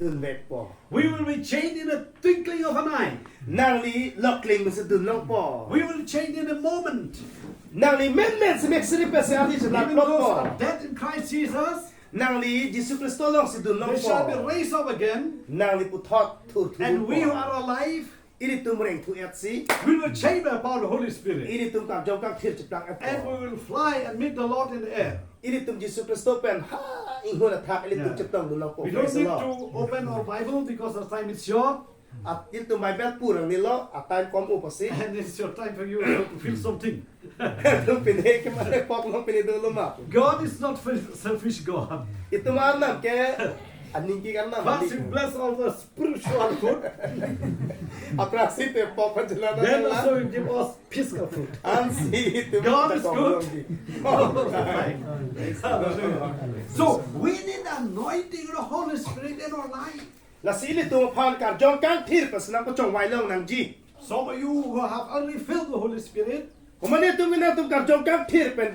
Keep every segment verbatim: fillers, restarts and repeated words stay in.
dunvekpo. We will be changed in a twinkling of an eye. Nangli lokling pensi dunlongpo. We will change in a moment. Nangli menmen si mek siri pensi arni si Even those who laklokpo. Are dead in Christ Jesus, Nangli Jisu Khristo alongsi They shall be dunlongpo. Raised up again. Nangli puthot thur And we who thurpo. Are alive, Ilitum rengthu etsi. We will change by the power of the Holy Spirit. Ilitum karjong kangthir cheplang and we etpo. Will fly and meet the Lord in the air. Ilitum Jisu Khristo pen ha inghun athak ilitum Yeah. Cheplong dunlongpo. We don't Praise the need Lord. To open our Bible because the time is short. At ilitum Bible purang nilo, a time kom upasi. And it's your time for you also to feel something. Ilitum pine ke mane pok long pine dolo ma. God is not a selfish God. Itum Arnam ke aning ke Arnam. First, you bless all the spiritual food. Aphrangsi te pok pajalan. Then also you give us physical food. Ansi itum God is tak good. Di. Hallelujah. So we need anointing of the Holy Spirit in our life. Lasi ilitum aphan karjong kangthir pensi nangpachongvai longnangji. Some of you who have already filled the Holy Spirit, Komat atum ke nangtum karjong kangthir pen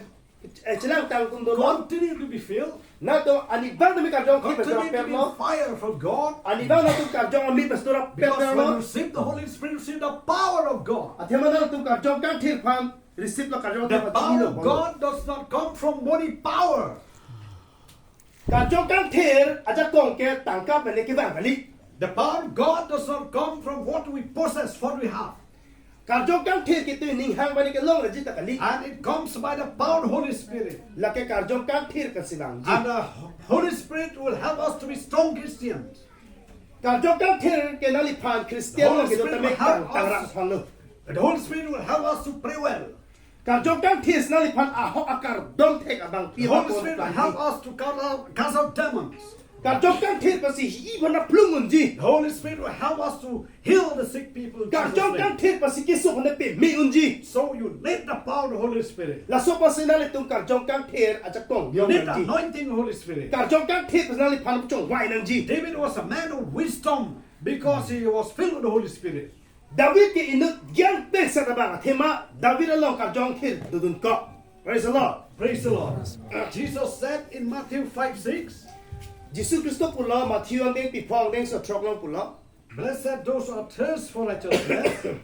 eh, chelangtang tum dolo. Continue to be filled. Nangtum anivang tumi karjong kangthir pensi Continue to be rapetlo. Fire from God. Anivang nangtum karjong ami pensi Because when you rapetlo. Receive the Holy Spirit, you receive the power of God. Athema nangtum karjong kangthir aphan receive lo karjong The kangthir power lo. Of God does not come from money power. Karjong kangthir ajakong ke tangka pen kevang kali. The power of God does not come from what we possess, what we have. Karjong kangthir ke tui ning hang pen kelong raji ta kali. And it comes by the power of the Holy Spirit. Lake karjong kangthir pensi vangji. And the Holy Spirit will help us to be strong Christians. Karjong kangthir ke nangliphan Christian Holy lake do Spirit tame will help tang tang us. Rat aphan lo. The Holy Spirit will help us to pray well. Karjong kangthir si nangliphan ahok akardom thek abang The pi Holy apon Spirit will tangji. Help us to cast out, cast out demons. Karjong kangthir pensi hi iphan plung unji. The Holy Spirit will help us to heal the sick people. In Jesus' Karjong name. Kangthir pensi keso aphan peme unji. So you need the power of the Holy Spirit. Laso pensi nanglitum karjong kangthir ajakong You jong need the nangji. Anointing of the Holy Spirit. Karjong kangthir pensi nangliphan chongvai nangji. David was a man of wisdom because he was filled with the Holy Spirit. David ke inut gyan tengsa abang athema David along karjong kangthir dodun kok. Praise the Lord. Praise the Lord. Jesus said in Matthew five six, Jisu Khristo pulo Matthew angdeng piphong angdeng so throk along pulo. Blessed those who are thirst for righteousness,